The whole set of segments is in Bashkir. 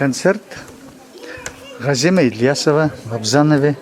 Концерт Газима Ильясова в Абзанове.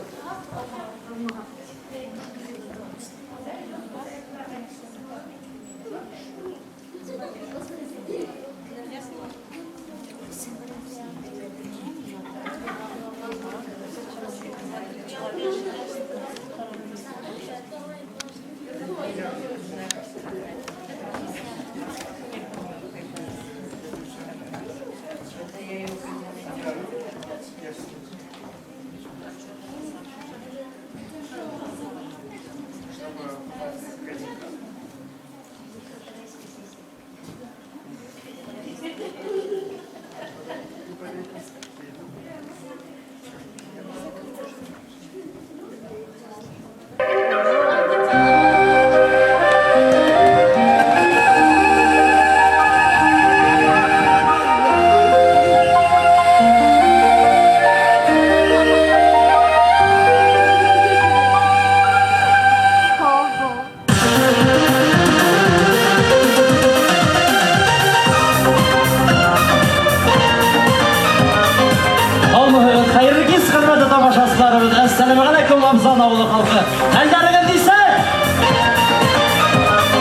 Һаумыһығыҙ, хәйерле кис, хөрмәтле тамашасыларыбыҙ. Әссәләмәғәләйкүм, Абзан ауылы халҡы. Хәлдәрегеҙ нисек?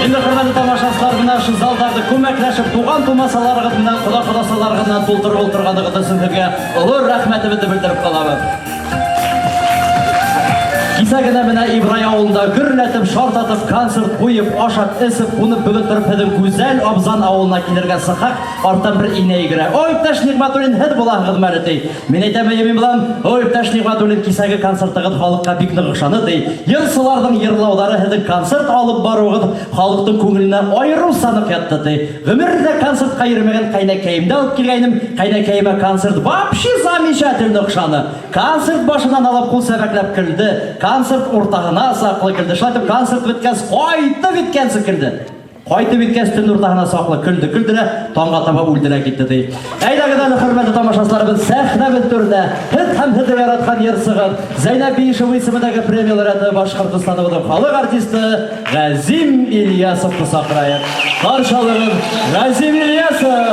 Инде, хөрмәтле тамашасылар, бына ошо залдарҙы күмәкләшеп туған тумасаларығыҙ менән, ҡоҙа ҡоҙасаларығыҙ менән тултырып ултырғанығыҙ өсөн һеҙгә оло рәхмәтебеҙҙе белдереп ҡалабыҙ. Кисә генә менә Ибрай ауылында гөрләтеп, шартатып концерт ҡуйып, ашап, эсеп, ҡунып, бөгөн тороп һеҙҙең гүзәл Абзан ауылына килергә сыҡһаҡ, арттан бер инәй йүгерә. Ой, иптәш Ниғмәтуллин, һеҙ булаһығыҙмы әле, ти. Мин әйтәм, әйе, мин булам. Ой, иптәш Ниғмәтуллин, кисәге концертығыҙ халыҡҡа бик ныҡ оҡшаны, ти. Йырсыларҙың йырлауҙары, һеҙҙең концерт алып барыуығыҙ халыҡтың күңеленә айырыуса ныҡ ятты, ти. Ғүмерҙә концертҡа йөрөмәгән ҡәйнәкәйемде алып килгәйнем, ҡәйнәкәйемә концерт вообще замечательно оҡшаны. Концерт башынан алып ҡул сәбәкләп көлдө, концерт уртаһына саҡлы көлдө. Шулай итеп концерт бөткәс, ҡайтып еткәнсе көлдө. Ҡайтып еткәс төн уртаһына саҡлы көлдө, көлдө лә таңға таба үлде лә китте, ти. Әйҙәгеҙ әле, хөрмәтле тамашасыларыбыҙ, сәхнәбеҙ түренә һеҙ һәм һеҙҙе яратҡан йырсығыҙ Зәйнәб Биишева исемендәге премия лауреаты, Башҡортостаныбыҙҙың халыҡ артисты Ғәзим Ильясовты саҡырайыҡ. Ҡаршы алығыҙ, Ғәзим Ильясов!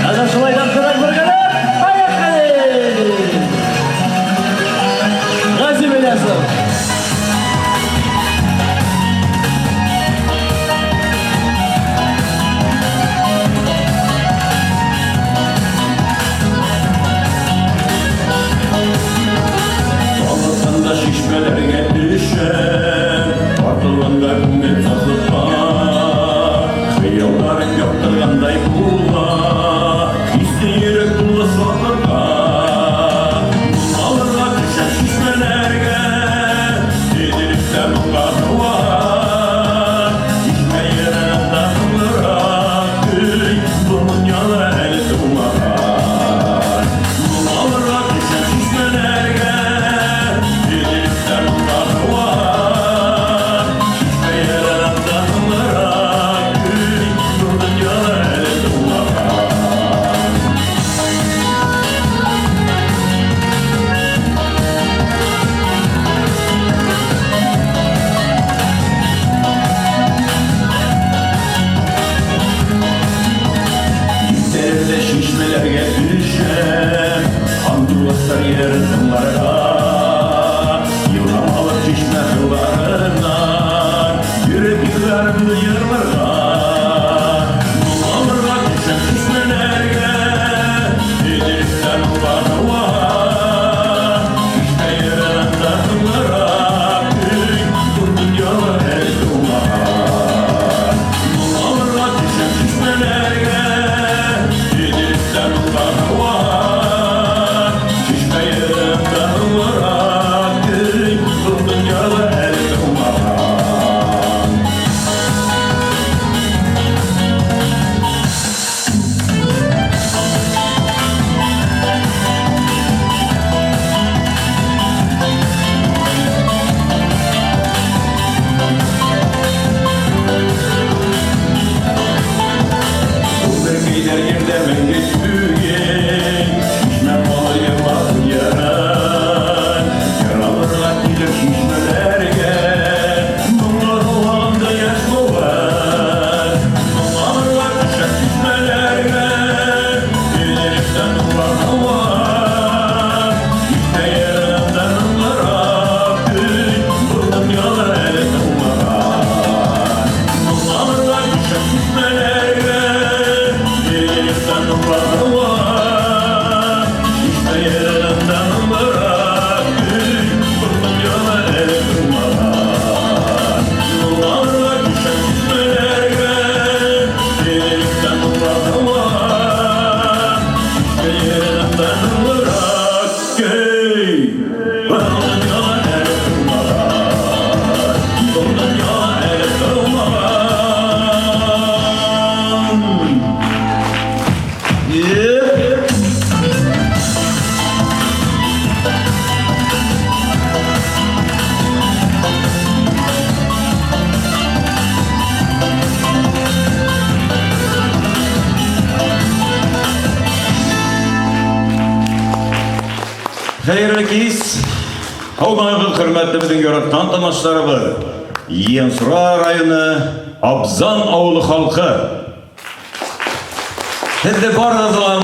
Әнә шулай тартырак бергәләп, поехали! Ғәзим Ильясов! Баласында чишмәләргә төш. Хәйерле кис. Һаумыһығыҙ, хөрмәтле беҙҙең яратҡан тамашасыларыбыҙ. Ейәнсура районы Абзан ауылы халҡы. Һеҙҙе барығыҙҙы ла